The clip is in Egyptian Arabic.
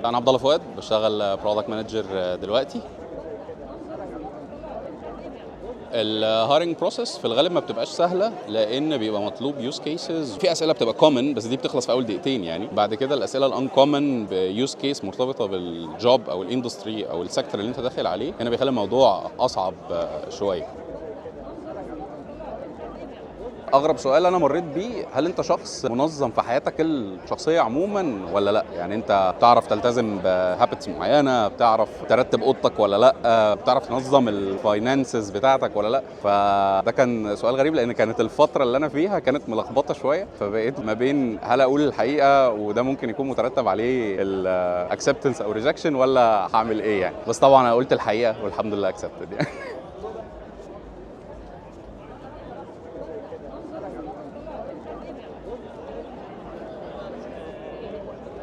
انا عبد الله فؤاد، بشتغل product manager دلوقتي. ال hiring process في الغالب ما بتبقاش سهله، لان بيبقى مطلوب use cases. في اسئلة بتبقى common، بس دي بتخلص في اول دقيقتين يعني. بعد كده الاسئلة ال uncommon ب use case مرتبطة بال job او ال industry او ال sector اللي انت داخل عليه، هنا بيخلي الموضوع اصعب شويه. اغرب سؤال انا مريت بيه: هل انت شخص منظم في حياتك الشخصية عموما ولا لا؟ يعني انت بتعرف تلتزم ب habits معينه؟ بتعرف ترتب اوضتك ولا لا؟ بتعرف تنظم ال finances بتاعتك ولا لا؟ فده كان سؤال غريب، لان كانت الفترة اللي انا فيها كانت ملخبطة شويه، فبقيت ما بين هل اقول الحقيقة وده ممكن يكون مترتب عليه ال acceptance او rejection ولا هعمل ايه يعني. بس طبعا انا قلت الحقيقة والحمد لله accepted يعني.